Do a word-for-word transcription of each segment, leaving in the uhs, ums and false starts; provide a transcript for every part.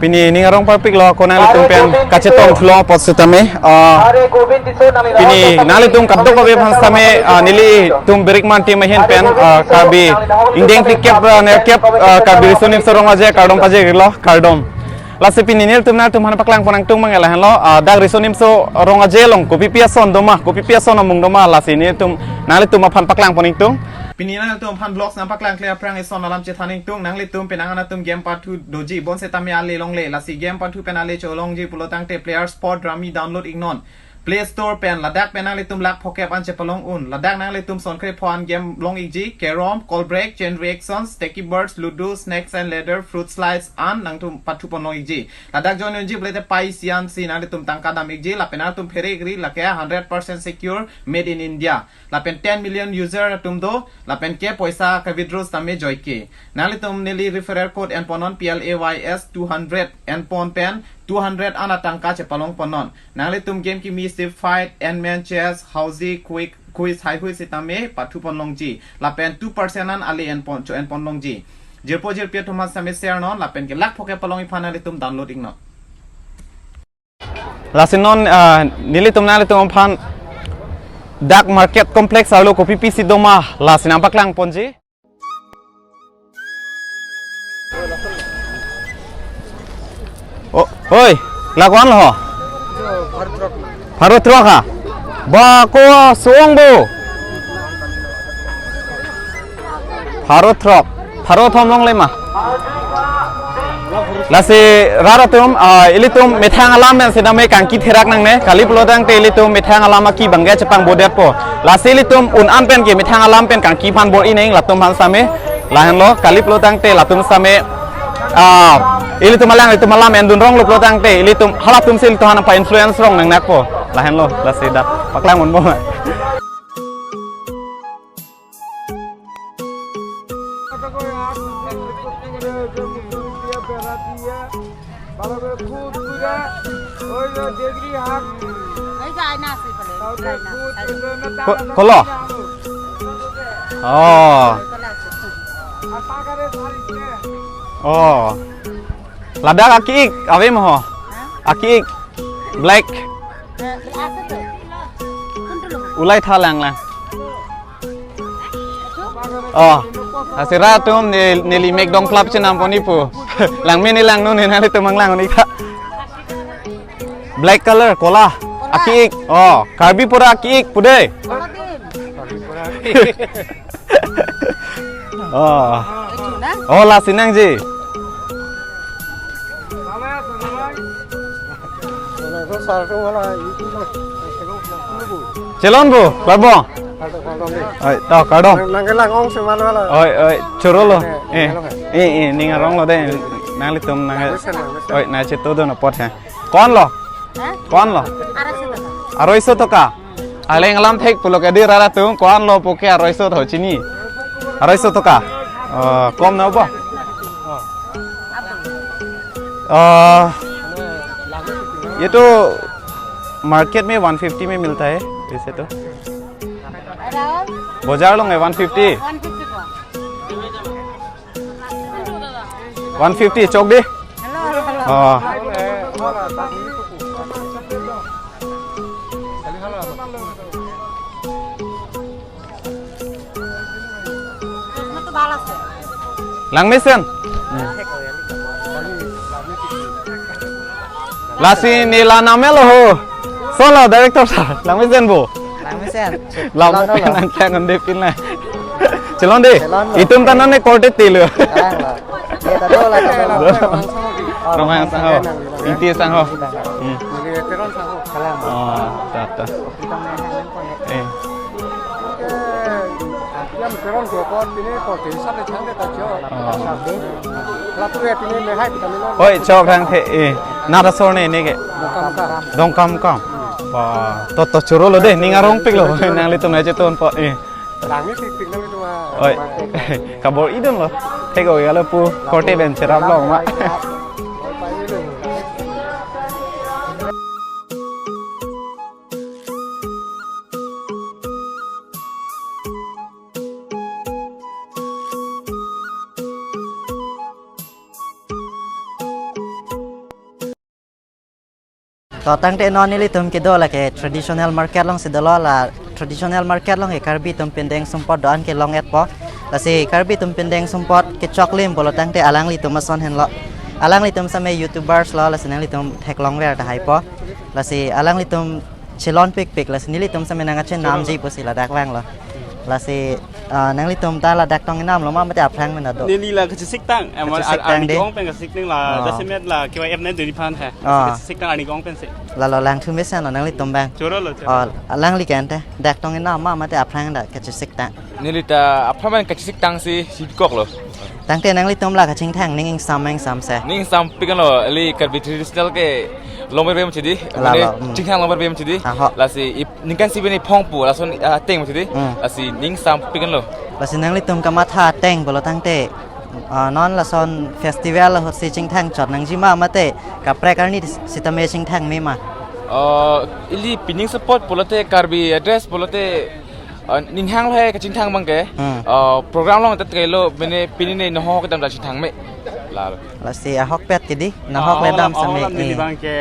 Pini ning arong parpiklo, ko nanglitum pen kachetong thulo apot sitame, ah, pini nanglitum kadokave aphan sitame, ah, nelitum Birikman team ahin pen, ah, Karbi ingdeng phlikep, ah, nerkep, ah, Karbi Riso Nimso Rong Aje kardom pajirlo, kardom. Lasi pini nelitum nanglitum aphan paklang pon nangtung abang lahenlo, ah, dak Riso Nimso Rong Aje along kopipi ason doma, kopipi ason amung doma, lasi nelitum nanglitum aphan paklang pon nangtung. Pini nanglitum aphan vlogs nangpaklang kle aphrang ison alam chethan nangtung, nanglitum penang anatum game pathu doji, bonsitame ale longle, lasi game pathu pen ale cholongji pulotangte Player Spot Rummy download iknon. Play Store pen, ladak pen nanglitum lakh phokep an chepalong un, ladak nanglitum sonkre pho an game long ikji, Carrom, Call Break, Chain Reaction, Sticky Birds, Ludo, Snakes and Ladder, Fruit Slides an nangtum pathu pon long ikji. Ladak join unji pulote pai sian si nanglitum tangka dam ikji, lapen nangtum phere ikri lake hundred percent secure, made in India. Lapen ten million user atum do, lapen ke poisa ka withdraw sitame joike. Nanglitum neli referral code en ponnon, P L A Y S two hundred en pon pen two hundred an atangka chepalong ponnon. Nanglitum game kimi sip, fight, Ant Man, chess, housie, quick, quiz, haihui sitame pathu pon longji. Lapen two percent an ale en pon, cho en pon longji. Jirpo jirpi atum aphan sitame share non, lapen ke lakh phokep palongji aphan nanglitum download iknon. Lasi non, ah, nelitum nanglitum aphan dak market complex arlo kopipi si doma, lasi nangpaklang ponji. Oh, hoi, la ko-an lo ho? Pharo throk ha? Ba ko song bo. Pharo throk, pharo thom longle ma. Lasi rat atum, ah, ilitum methang alam pen sitame kangki therak nangne, kali pulotangte ilitum methang alam aki bangke chepang bodetpo. Lasi ilitum un an pen ke methang alam pen kangki aphan bor-i nang latum aphan sitame, lahenlo, kali pulotangte latum sitame, ah, ilitum alang, ilitum alam endun ronglo pulotangte, ilitum halatum si ilitum aphan pa-influence rong nangnakpo. Lahenlo, lasi dak paklang unbo ma. এই যে আয়না আছে বলে, আয়না। Ko-, kolo? Oh. Kolo আছে। Oh. Ladak aki-ik, ave mo ho? Ha? Aki-ik. Black. Eh, আছে তো। কোনটো ল'ব? Ulai tha lang lang. Oh, asira atum ne-, neli mek dong klap chenam pon-i pu. Langme ne langno ne nanglitum nanglang un-ik tha. Black color, kola. Kola. Aki-ik. Oh, Karbi pura aki-ik pu de. Kola din. Oh. Itu na? Oh, lasi nangji. Chelon bo, labo. Oi, to, kardom. Nang, nang kelang ong seman wala. Oi, oi, choro lo. Eh, eh, eh, ning aronglo de. Nanglitum nang. Oi, nangchetongdun apot he. Ko-an lo? Ha? Ko-an lo? Aroiso taka. Aroiso taka. Aleng alam thek pulo ke di rat atum ko-an lo puke aroiso tho chini. Aroiso taka. Oh, kom na bo? Ah, ये तो मार्केट में one fifty में मिलता है वैसे तो। Bazar along hai one fifty. One fifty, chok di. Oh. Langmesen. Lasi ne la namelo ho. Solo director sir, langmesen bo. Langmesen. Lam nang klang ande pin la. Chelon de. Chelon lo. Itum ta non ne korte telo. Kalang lo. Ye ta do la ta do. Romang sang ho. Inti sang ho. Hmm. Oh, ta ta. Eh. Oi, chok rang the, eh. Nada sorne ne ke. Dongkam kam. Wah, to to choro lo de, ning arongpik lo. Nanglitum nangchetongpo, eh. Langni tik tik nang itu mah. Oi. Kabor-idun lo. Thek oi alo pu korte pen cherap lo ma. To tangte non nelitum kedo lake traditional market alongsi dolo, la traditional market along ke Karbi atum pindeng sumpot do-an kelong-etpo. Lasi Karbi atum pindeng sumpot kechoklim pulo tangte alanglitum ason henlo. Alanglitum same YouTubers lo, lasi nanglitum theklongver tahaipo. Lasi alanglitum chelonpikpik, lasi nelitum same nangkachenamji pusi ladak vanglo. Lasi, ah, nanglitum ta ladak tong inam lo ma mate aphrang pen ta do? Neli la kachesik tang, eh, Kachesik ar-, tang arni dei. Ke-ong pen kachesik nang la, Ah. jasemet la K Y F nine twenty-five he. Ah. Kachesik tang arni ke-ong pensi. Lalo langthu mesen lo nanglitum abang. Choro lo, choro. Oh, alangli ke ante dak tong inam ma mate aphrang ta kachesik tang? Neli ta aphrang pen kachesik tangsi chibikoklo. Tangte nanglitum la kachingthang ning ingsam ingsamse? Ning ingsampik lo, ili Karbi traditional kelong berbe machidi. Lalo, Mane hmm. Chingthang long berbe machidi. Aho. Lasi ip ningkan si bini phong pu, lason, ah, ateng machidi. Hmm. Lasi ning ingsampik lo. Lasi nanglitum kamatha ateng pulo tangte, ah, non lason festival ahutsi chingthang chot nangji ma mate kaprek arni sitame chingthang me ma? Ah, ili pindeng sumpot pulote Karbi dress pulote, ah, ning hanglo he kachingthang abang ke. Hmm. Ah, program along tet kailo mane pini ne noho kedam ta chingthang me. Lalo. Lasi ahokpet ke dei, nahok Ah, ledam ahok same, lam neli eh. Abang ke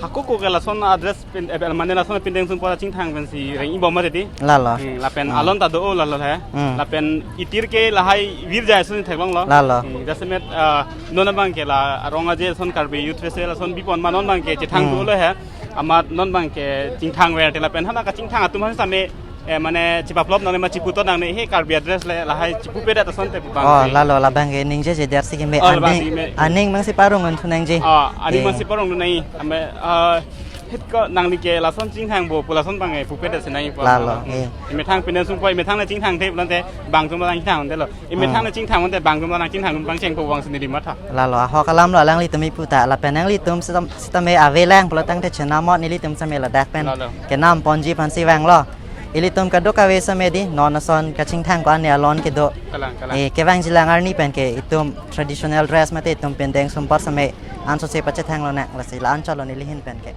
hako ko ke lason a-dress pin, eh, mane lason pindeng sumpot chingthang pensi reng-ibom mati dei. Lalo. Hmm, lapen Hmm. alon ta do-o lalo he. Hmm. Lapen itir ke lahai virja ason theklonglo. Lalo. Hmm, jasemet, ah, non abang ke la arong aje ason Karbi Youth Festival ason bipon ma non abang ke chethang Hmm. dolo he. Amat non abang ke chingthangver te lapen hala kachingthang atum aphan same, eh, mane chipaplop nangne ma chiputot nangne he Karbi dress le lahai chipupedet asonte pu abang Oh, ke. Lalo labang ke ningjeje der si keme Oh, labang aning, si keme. Aning abang si parong un thu nangji. Ah, aning Eh. abang si parong un nang. Ame, ah, hit ko nangli ke lason chingthang bo pu lason abang ke pupedet si nangpo. Lalo, Hmm. eh. Imethang pindeng sumpot, imethang nangchingthang the pulote bang atum nangchingthang te lo. Imethang Hmm. nangchingthang te bang atum nangchingthang abang chengpo abang si neli matha. Lalo, ahok alam lo alanglitum ipu ta, lapen nanglitum sitam, sitame avelang pulo tangte chenamot nelitum same ladak pen. Lalo. Kenam ponji aphansi vanglo. Ilitum kadokave same dei, non ason kachingthang ko-an ne alon kedo. Kalang, kalang. Eh, kevangji lang arni pen ke itum traditional dress mate itum pindeng sumpot same ansose pachethang lonang, lasi la-anchot lo neli ahin pen ke.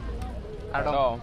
Kardom.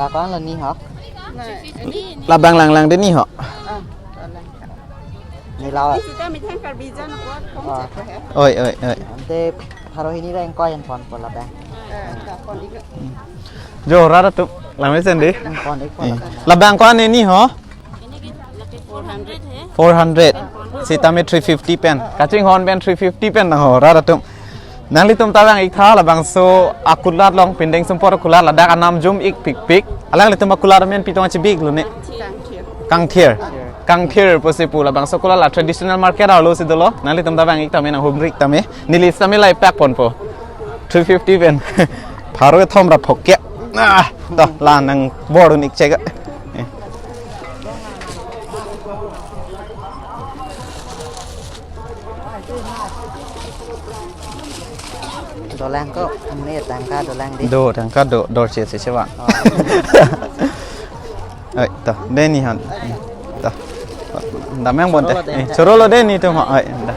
Lakon lo ni ho? Labang langlang dei ni ho? Ah, lang. Ni lawa. Ni sita mithan Karbi jan ko, kong Ah. cek ko he. Oi, oi, oi. Ante pharo hini ra ingkoi an ponpo labang. Eh, ta pon ik. Jo, rat atum, langmesen dei. Hmm, pon ik pon Eh. labang. Labang ko-an ni ho? Four hundred. Sitame three fifty pen. Kachinghon pen three fifty pen nang ho, rat atum. Nanglitum ta vang ik tha labangso akulat along pindeng sumpot akulat ladak anam jum ik pikpik. Alanglitum akulat amen pi tong achibi-ik lo ne? Kangthir. Kangthir. Kangthir pusi pu labangso akulat la traditional market arlo si dolo. Nanglitum ta vang ik tame nanghumri ik tame. Neli sitame la ipak ponpo. Three fifty pen. Pharo kethom ra phok ke. Ah, to la nangbor un ik chek. Eh. Dolang ko, ne tangka dolang dei. Do, tangka do, dor che se chewa. Oh. Oi, to, dei ni han. To. Damang bonte. Choro lo dei. Eh, choro lo dei netum, oi, da.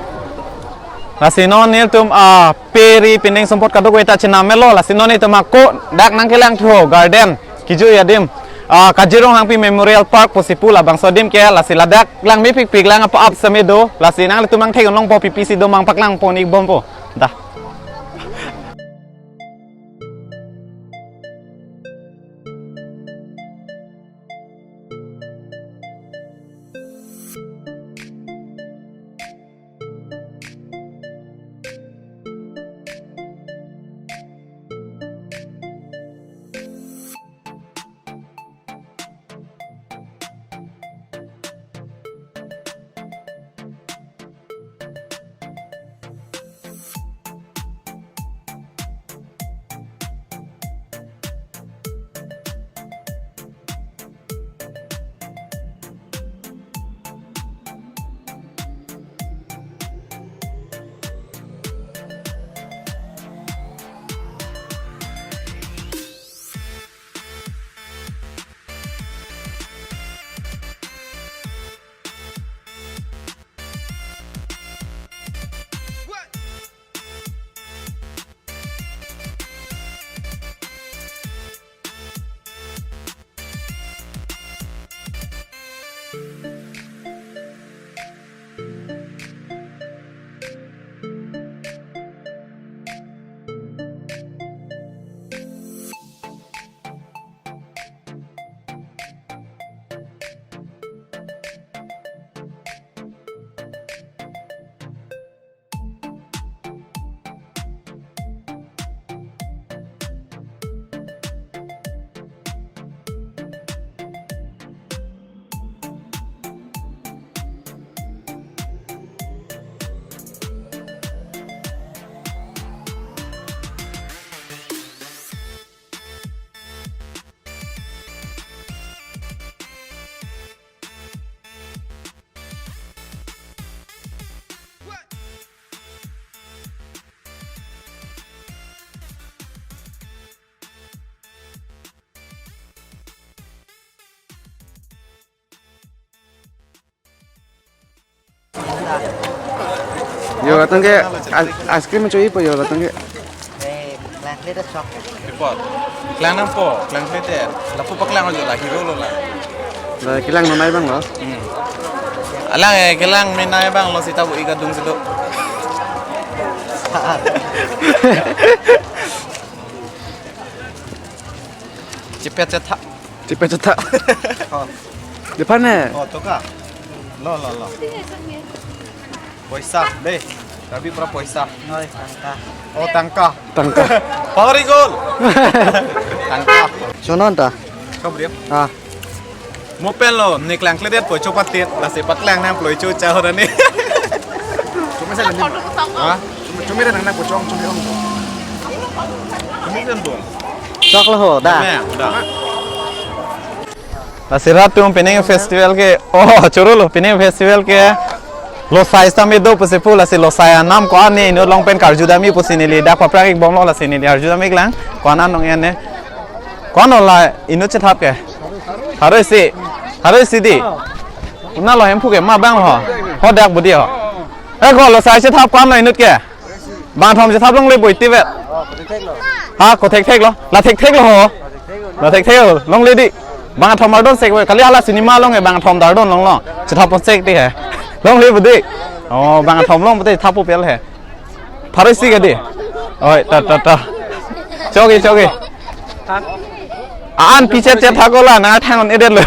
Lasi non netum, ah, peri pindeng sumpot kadokave ta chenam melo, lasi non netum ako dak nangkelang thu garden. Kejui adim. Ah, Kazirong Hangpi Memorial Park pusi pu labangso adim ke, lasi ladak lang mepikpik lang apa ap same do, lasi nanglitum nangthek-un longpo, pi pi si do mang paklang pon ik bompo. Da. Yo, latum ke ice, ice cream cho-ipo yo, latum ke. Eh, klangkle ta sok. Ipot. Klang nangpo, klangkle te. Lapu paklang ajo la, hero lo la. La kelang nonai abang lo. Hmm. Alang, eh, kelang menai abang lo sita bu igadung situ. Chepet chetha. Chepet chetha. Oh. Depan ne? Oh, toka. Lo, lo, lo. Poisa, dei. Tapi pura poisa. Noi, tangka. Oh, tangka. Tangka. Pahari gol. Tangka. Sonon ta? Kau beri. Ah. Mo pen lo, ne klangkledetpo chopatit, lasi paklang nangpo cho cha ho dani. Chumi sa dani. Ha? Chumi, chumi ra nang nangpo chong, chumi ong. Chumi kan bom. Chok lo ho, da. Ya, da. Lasi rat atum pining festival ke, oh, choro lo, pining festival ke. Losai sitame do pusi pu, lasi losai anam ko-an ne inut along pen karjudam-i pusi neli dak paprak-ik bomlo, lasi neli arjudam-iklang, ko-an anong ene. Ko-an lo la inut chethap ke. Pharo isi. Pharo isi dei. Una lo hemphu ke ma abang ho. Ho dak budi ho. Eh, ko losai chethap ko-an lo inut ke. Bangthom chethap longle boi tivet. Ha, ko thekthek lo. La thekthek lo ho. La thekthek lo. Longle dei. Bangthom ardon sek we. Kali hala cinema along ke bangthom ardon longlo. Chethap pon sek dei he. Longle budi. Oh, bangthom long budi thap po pel he. Pharo isi ke dei. Oi, ta, ta, ta. Chogi, chogi. An pichet chet thak ko la na thang on edet lo.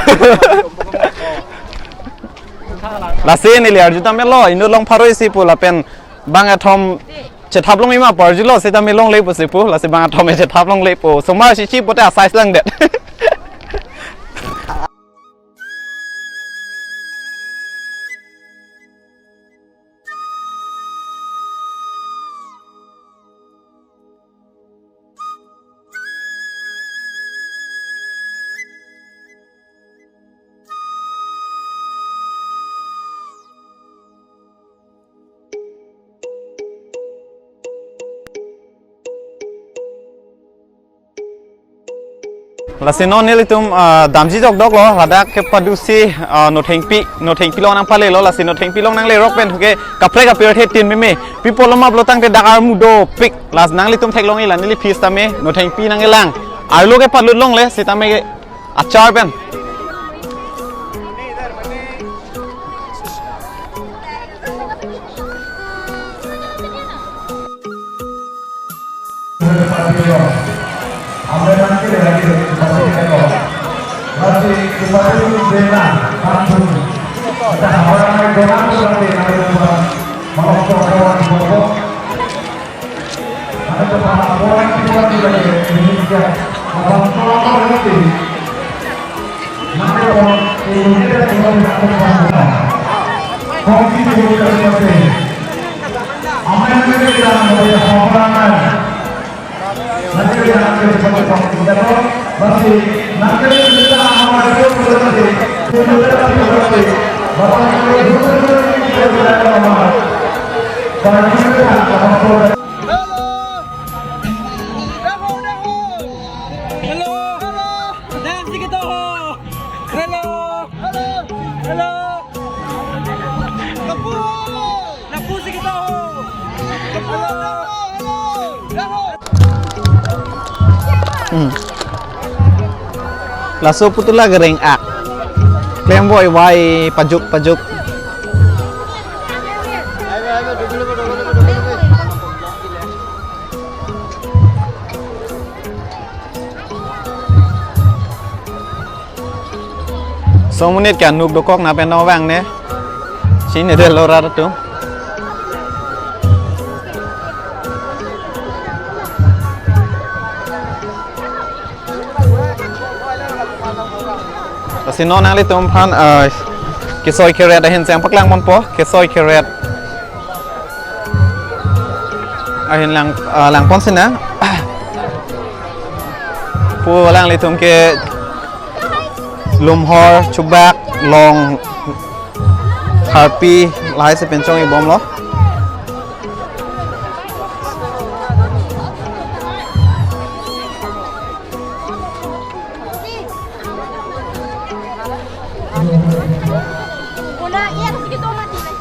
Lasi neli arju tame lo, inut along pharo isi pu lapen bangthom chethap long-i ma pu arjulo, sitame longle pusi pu, lasi bangthom chethap longle pu. Somar si chi pote asai selangdet. Lasi non nelitum, ah, damji jokdok lo, ladak kepadusi, ah, Nothengpi, Nothengpi along nangpale lo, lasi Nothengpi along nangle rok pen thuke kaprek apirthe tin meme, pi pulo ma pulo tangte dak armu dopik, lasi nanglitum theklong-i la neli phis tame, Nothengpi nangkelang, arlo kepalut longle, sitame achar pen. Hello! Hello! Hello! Hello! Dam si kita ho! Hello! Hello! Hello! Lapu! Lapu si kita ho! Lapu! Hello! Hello! Hmm. Laso putula gereng ak. Klem voi vai pajuk pajuk. Somunit ke anuk dokok na pen no vang ne. Sini de lo rat atum. Lasi non nanglitum aphan, eh, kesoi keret ahin seng paklang ponpo, kesoi keret ahin lang, ah, lang pon sinang. Pu alanglitum ke lumhor, chubak, long, harpi, lahai si pen chong-i bomlo.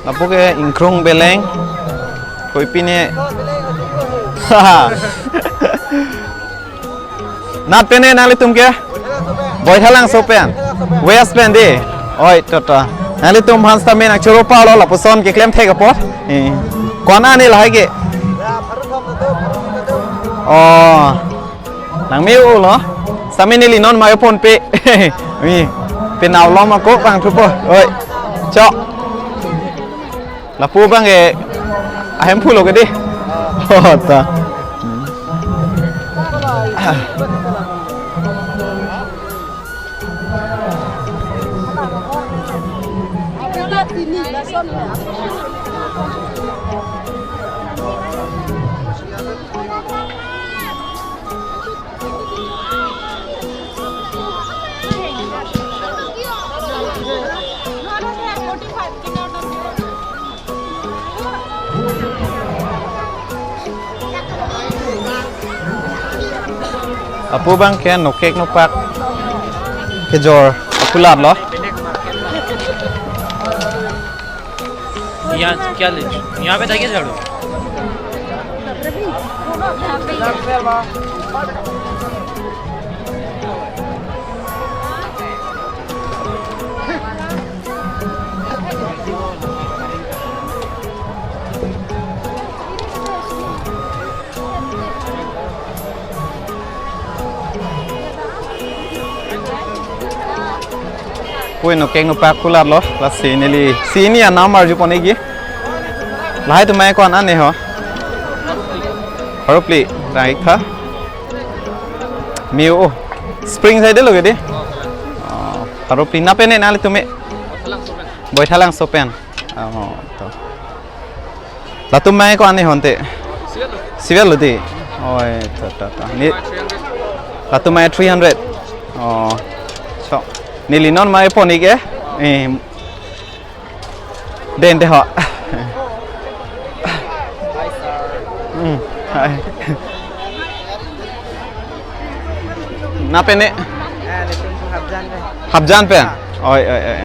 Lapu ke Ingkrung Beleng. Koipine. Nat pen ne nanglitum ke? Baithalangso pen. West pen dei. Oi, to to. Nanglitum aphan sitame nangchoro palo lapuson keklem thek apot. Eh. Ko-an ne lahai ke? Oh. Nang me-o lo. Sitame neli non ma phone pe. Mi. Penap lo ma ko bang thupo. Oi. Chok. Lapu bang ke ahemphu lo ke dei. Oh, ta. Lapu bang ke nokek nopak kejor akulat lo. यहाँ क्या ले? यहाँ पे था क्या झाड़ू? Pui nokek nopak akulat lo, lasi neli si ini anam arju pon-ikji. Lahai atum mai ko-an ne ho? Pharo phli, raik tha. Me-o, spring side lo ke dei. Oh, pharo phli. Nat pen ne nanglitum me? Baithalangso pen. Oh, to. Latum mai ko-an ne ho ante? Sivel lo dei. Oi, to to to. Ni latum mai three hundred. Oh. So, neli non ma phone-ik e. Eh. Den de ho. Hmm. Hai. Nat pen ne? Hapjan pen. Oi, oi, oi.